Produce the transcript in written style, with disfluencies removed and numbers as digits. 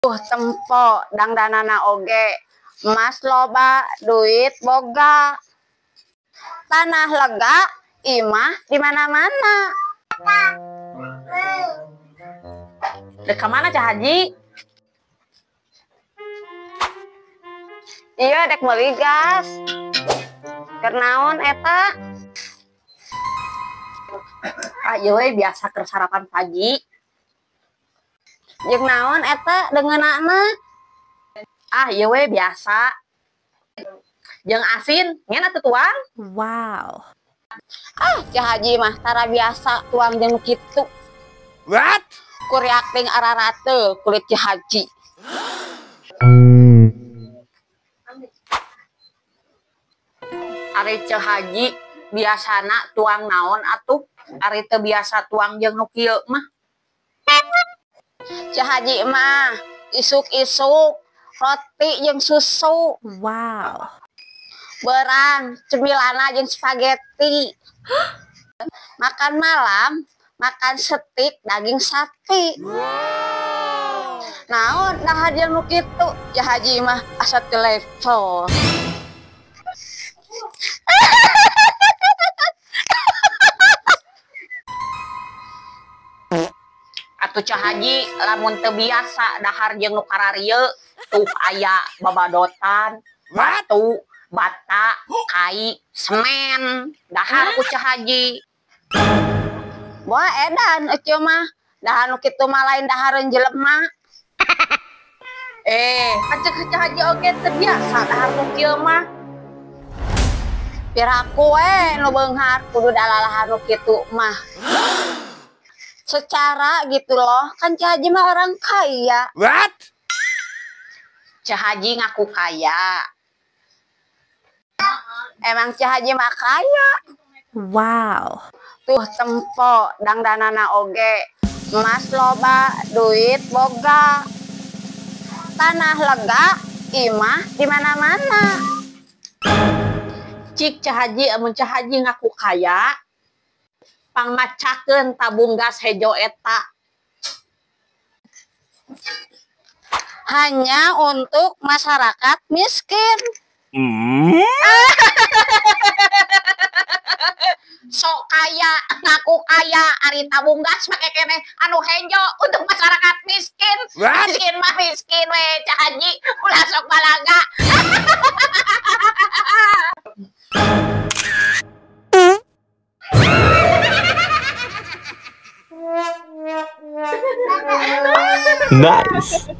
Tuh tempo dangdanana oge, emas loba, duit boga, tanah lega, imah di mana-mana. Dek ka mana Cah Haji? Iya, dek meuli gas. Keur naon eta? Ah, ieu we biasa keur sarapan pagi. Jeung naon eta deungeunana? Ah, ieu we biasa. Jeung asin, ngeun atuh tuang. Wow. Ah, Cah Haji mah tara biasa tuang jeung kitu. What? Kuriak ting ararate kulit Cah Haji. Ari Cah Haji biasana tuang naon atuh? Ari teu biasa tuang jeung nu kieu mah. Cah Haji mah isuk-isuk roti jeung susu. Wow. Berang cemilana jeung spaghetti. Makan malam makan steak daging sapi. Wow. Naon dahar jeung nu kitu? Cah Haji mah asa teu level. Atuh Cah Haji lamun teu biasa dahar jeung nu kararieu tuh aya babadotan, batu, bata, kai, semen, dahar ku Cah Haji. Wah edan eceu mah, dahar nu kitu mah lain dahareun jelema. Kan ceuk Cah Haji oge teu biasa dahar nu kieu mah. Piraku we nu beunghar kudu dalalahan nu kitu mah. Secara gitu loh, kan Cah Haji mah orang kaya. What? Cah Haji ngaku kaya. Emang Cah Haji mah kaya. Wow. Tuh tempo dangdanana oge, emas loba, duit boga, tanah lega, imah di mana-mana. Cik Cah Haji, amun Cah Haji ngaku kaya, pangmacakeun tabung gas hejo eta. Hanya untuk masyarakat miskin. Sok kaya, ngaku kaya, ari tabung gas make keneh anu hejo untuk masyarakat miskin. What? Miskin mah miskin we Cah Haji, ulah sok balaga. Nice.